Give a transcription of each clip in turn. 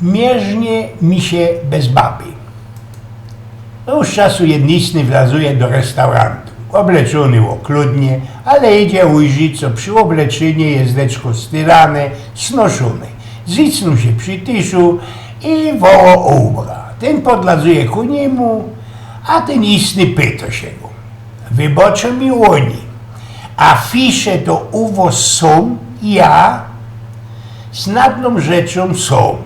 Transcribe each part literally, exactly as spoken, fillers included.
Mierznie mi sie bez baby. Już czasu jednistny wlazuje do restaurantōw. Ôbleczōny ôkludnie, ale idzie ujrzeć, co przi ôbleczynio je zdeczko styrane, snoszōne. Zicnōł sie przi tyszu i woło ôbra. Tyn podlazuje ku niymu, a tyn istny pyto sie go: „Wybaczō mi, ôni, a fisze to u wos sōm?” „Ja, snadnōm rzeczōm sōm.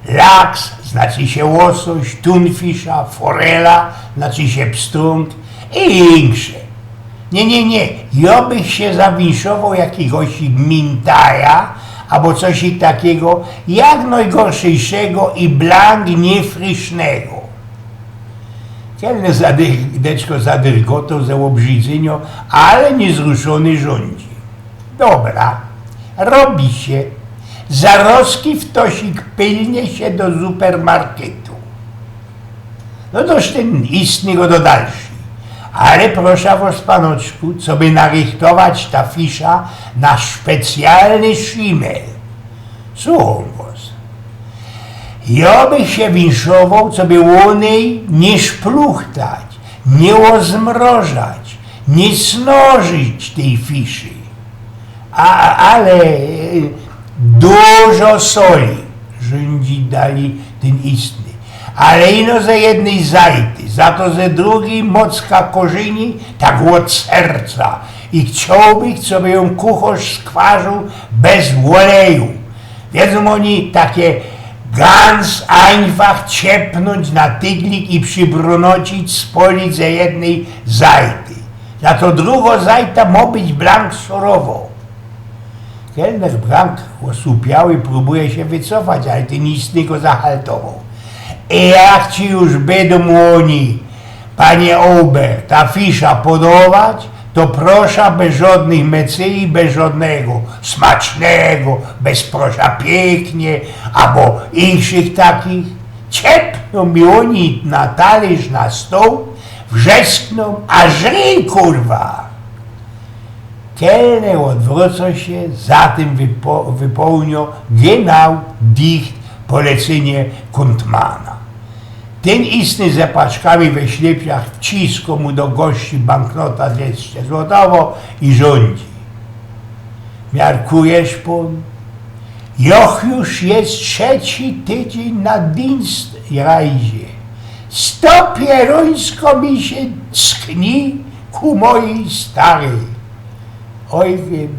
Laks, znaczy sie łosoś, tunfisza, forela, znaczy sie pstrōng, i insze.” „Niy, niy, niy, jo bych sie zawinszowoł jakigoś mintaja abo coś takigo, jak nojgorszego i blank niyfrysznego.” Kelner zadych-, deczko zadyrgotoł ze ôbrzidzyniŏ, ale niyzruszōny rzōndzi: „Dobra, robi sie. Zarozki wtosik pylnie sie do supermarketu.” No to tyn istny go do dalszyj: „Ale prosza wos, panoczku, coby narychtować ta fisza na specjalny szimel.” „Słuchōm wos.” „Jo bych sie winszowoł, coby ônej niy szpluchtać, niy ôzmrożać, niy snożyć tyj fiszy.” „A, ale, e, dużo soli”, rzōndzi dalij tyn istny. „Ale ino ze jednyj zajty, za to ze drugij mocka korzyni, tak ôd serca. I chciołbych, coby jōm kuchŏrz skwarzōł bez ôleju. Wiedzōm ôni, takie ganz einfach ciepnōńć na tyglik i przibrunoczyć, spolić ze jednyj zajty. Za to drugŏ zajta mŏ być blank surowo.” Kelner blank ôsłupiały próbuje sie wycofać, ale tyn istny go zahaltowoł: „I jak ci już bydōm ôni, panie Ober, ta fisza podować, to prosza bez żŏdnych mecyji, bez żŏdnego smacznego, bez prosza piyknie, abo inkszych takich.” Ciepnōm mi ôni na talyrz na stōł, wrzesknōm: „A żryj, kurwa!” Kelner ôdwrŏcŏ sie, za tym wypo-, wypołniŏ genau dicht polecynie kōntmana. Tyn istny ze paczkami we ślypiach wciskŏ mu do gości banknota dwieście złotowŏ i rzōndzi: „Miarkujesz pōn? Joch już je trzeci tydziyń na Dienstreise. Sto pierōńsko mi sie skni ku mojij staryj.” „Oj, wiym,